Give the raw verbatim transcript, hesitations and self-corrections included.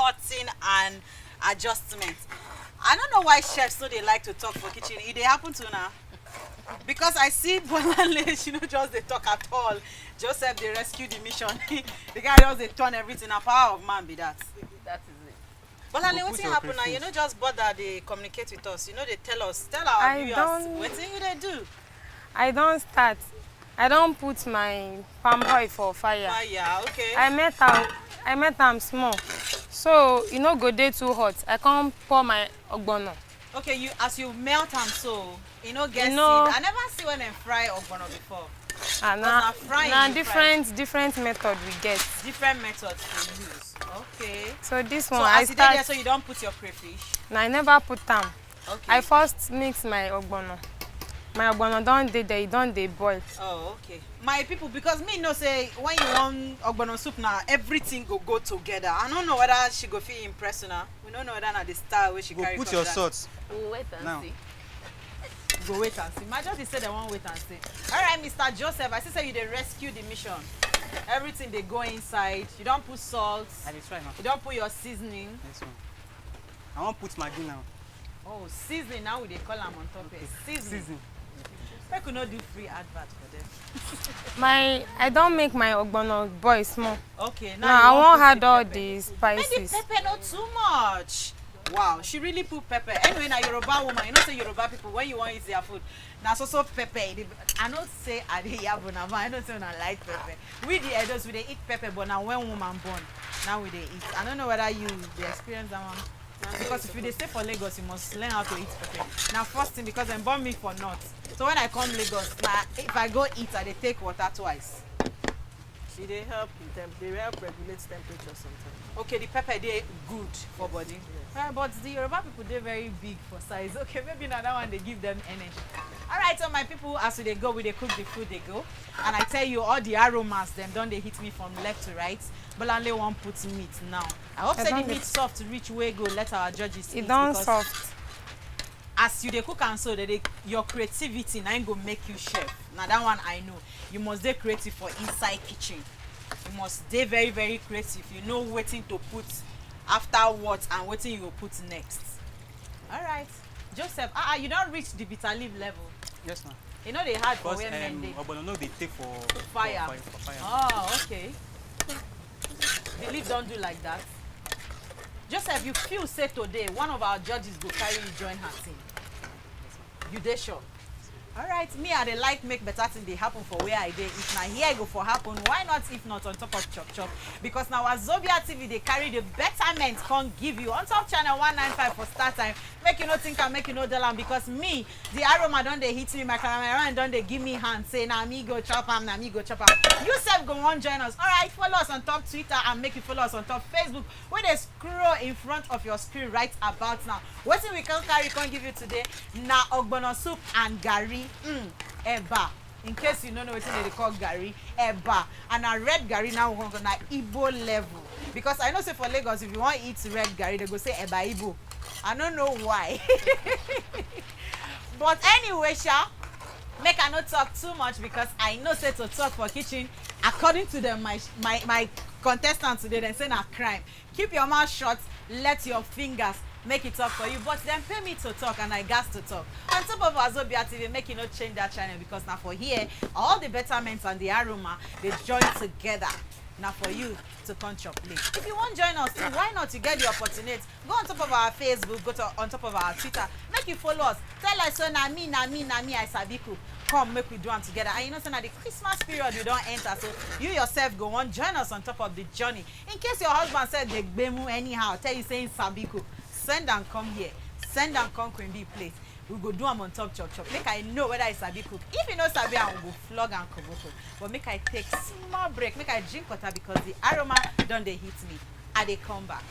cutting and adjustment. I don't know why chefs no dey like to talk for kitchen. E dey happen to una? Because I see Bolanle, she no just dey talk at all. Joseph dey rescue the mission. The guy just dey turn everything. Na power of man be that. That is it. Bolanle, Go put wetin your happen now? You crayfish. No just bother dey communicate with us. You no dey tell us. Tell our I viewers don't- wetin you dey do. I don start. I don put my palm oil for fire. Fire, okay. I melt am. I melt am small. So e no go dey too hot. I come pour my ogbono. Okay, you as you melt am so, e no get E no- seed. I never see when dem fry ogbono before. Ah, But na na frying na you fry. different different method we get. Different methods to use. Okay. So this So one I as you dey there, start. So you don put your crayfish. Na I never put am. Okay. I first mix my ogbono. My ogbono don dey there. E don dey boil. Oh, okay. My people, because me know say when you want ogbono soup now, everything go go together. I don't know whether she go feel impress una. We don't know whether na the style wey she Go carry put come your that. Salt. We'll wait and Now. See. Go wait and see. My just dey say they wan wait and see. All right, Mister Joseph, I see say you dey rescue the mission. Everything dey go inside. You don put salt. I dey try now. You don put your seasoning. Next one. I wan put Maggi now. Oh, seasoning now we dey call am on top here. Seasoning. Season. Make we no do free advert for them. My I don make my ogbono boil small. Okay, Now now I you wan put add the all pepper. the Make the spices. Pepper not too much. Wow, she really put pepper. Anyway, now Yoruba woman, you know say Yoruba people when you want eat their food, now so so pepper. E dey- I know say I dey yabo na, but I know say una like pepper. We the elders we dey eat pepper, but now when woman born, now we dey eat. I don't know whether you dey experience that one. Because if you dey stay for Lagos, you must learn how to eat pepper. Now first thing because dem born me for north. So when I come Lagos, now if I go eat, I dey take water twice. She dey help in terms, dey help regulate temperature sometimes. Okay, the pepper dey good for body. Uh, but the Yoruba people dey very big for size. Okay, maybe na that one dey give them energy. All right, so my people, as we dey go, we dey cook the food dey go, and I tell you all the aromas dem don dey hit me from left to right. Bolanle wan put meat now. I hope I say the don dey- meat soft reach wey go let our judges E eat don because soft. As you dey cook am so, they dey, your creativity na im go make you chef. Na that one I know. You must dey creative for inside kitchen. You must dey very very creative. You know wetin to put after what and wetin you go put next. All right, Joseph. Ah, ah, you don reach the bitter leaf level. Yes, ma'am. E no dey hard for Because where men um, dey. Ogbono no dey take for Fire. For, for, for fire. Oh, okay. The leaf don do like that. Joseph, you feel say today one of our judges go carry you join her team. You dey sure? All right, me I dey like make better thing dey happen for where I dey. If na here e go for happen, why not if not on top of chop chop? Because na Wazobia T V dey carry the betterment come give you on top channel one nine five for start time. Make you no think am, make you no dull am because me, the aroma don dey hit me, my cameraman don dey give me hand say na me go chop am, na me go chop am. You sef go wan join us. All right, follow us on top Twitter and make you follow us on top Facebook. Wey dey scroll in front of your screen right about now. Wetin we come carry come give you today na ogbono soup and garri, mm, eba. In case you no know wetin dem dey call garri, eba, and na red garri now we come go na Igbo level, because I know say for Lagos if you wan eat red garri dem go say eba Igbo. I no know why. But anyway sha, make I no talk too much because I know say to talk for kitchen, according to them, my my my contestant today, dem say na crime. Keep your mouth shut, let your fingers make it talk for you. But dem pay me to talk and I gas to talk. On top of Wazobia T V, make you no change that channel because na for here all the betterments and the aroma dey join together. Na for you to come chop plate. If you wan join us too, why not? You get the opportunity. Go on top of our Facebook, go to on top of our Twitter. Make you follow us. Tell us say na me, na me, na me I sabi cook. Come make we do am together. And you know say na the Christmas period we don enter, so you yourself go wan join us on top of the journey. In case your husband sef dey gbemu anyhow, tell you say he sabi cook, send am come here, send am come Queen Bee place. We go do am on top chop chop. Make I know whether he sabi cook. If he no sabi am, we go flog am koboko. But make I take small break, make I drink water because the aroma don dey hit me. I dey come back.